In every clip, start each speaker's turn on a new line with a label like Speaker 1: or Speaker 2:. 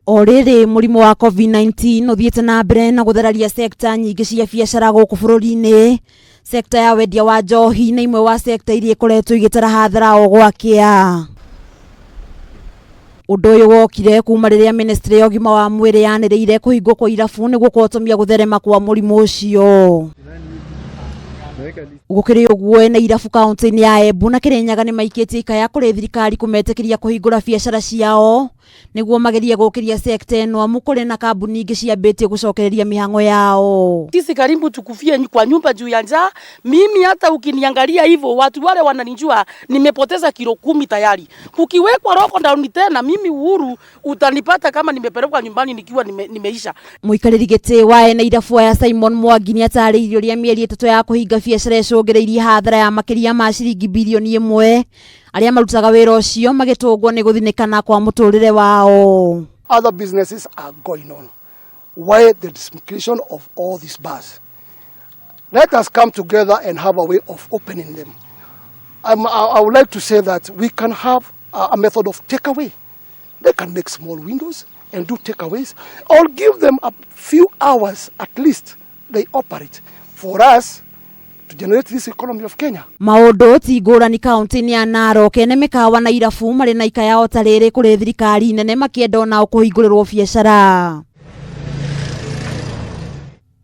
Speaker 1: O rĩrĩ mũrimũ wa COVID-19 ũthiĩte na mbere na gũthararia sekta nyingĩ cia biacara gũkũ bũrũri-inĩ, sekta ya wendia wa njohi nĩ imwe wa sekta iria ikoretwo igĩtara hathara o gwakĩa. Ũndũ ũyũ wokire kuma rĩrĩa ministry ya ũgima wa mwĩrĩ yanĩrĩire kũhingwo kwa irabu nĩguo kũhotomia gũtherema kwa mũrimũ ũcio. Gũkĩrĩ ũguo ene irabu kaunti-inĩ ya Embu na Kĩrĩnyaga nĩ maikĩtie ikaya kũrĩ thirikari kũmetĩkĩria kũhingũra biacara ciao nĩguo magerie gũkĩria sekta ĩno amu kũrĩ na kambuni ingĩ ciambĩtie gũcokereria mĩhang'o yao.
Speaker 2: Sisi karibu tukufie kwa nyumba juu ya njaa. Mimi hata ukiniangalia hivyo, watu wale wananijua nimepoteza kilo 10 tayari. Kukiwekwa lockdown tena, mimi Uhuru utanipata kama nimepelekwa nyumbani nikiwa nimeisha.
Speaker 1: Mũikarĩri gĩtĩ wa ene irabu aya Simon Mwangi nĩatarĩirie ũrĩa mĩeri 3 ya kũhinga biacara ĩcũngĩrĩirie hathara ya makĩria ma ciringi birioni 1 arĩa marutaga wĩra ũcio magĩtũngwo nĩ gũthinĩkana kwa mũtũrĩre wao.
Speaker 3: Other businesses are going on. Why the dislocation of all these bars? Let us come together and have a way of opening them. I would like to say that we can have a method of takeaway. They can make small windows and do takeaways, or give them a few hours at least they operate for us to generate this economy of Kenya.
Speaker 1: Maũndũ ti ngũrani kaunti-inĩ ya Narok, ene mĩkawa na irabu marĩ na ikaya o ta rĩrĩ kũrĩ thirikari nene makĩenda onao kũhingũrĩrwo biacara.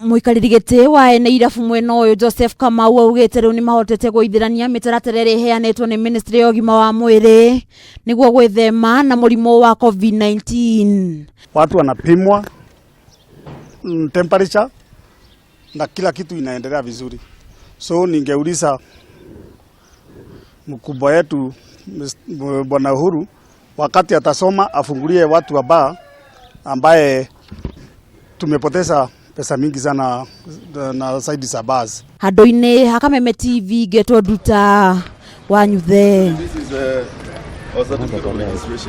Speaker 1: Mũikarĩri gĩtĩ wa ene irabu mwena ũyũ Joseph Kamau augĩte rĩu nĩmahotete gũithĩrania mĩtaratara ĩrĩa ĩheanĩtwo nĩ ministry ya ũgima wa mwĩrĩ nĩguo gwĩthema na mũrimũ wa COVID-19.
Speaker 4: Watu wanapimwa temperature na kila kitu inaendelea vizuri. So ningeuliza mkubwa wetu Bwana Uhuru, wakati atasoma afungulie watu wa baa ambaye tumepoteza pesa mingi sana na side za bars.
Speaker 1: Handũ-inĩ ha Kameme TV ngetwo Nduta wa Nyuthe.
Speaker 5: This is our certificate of registration.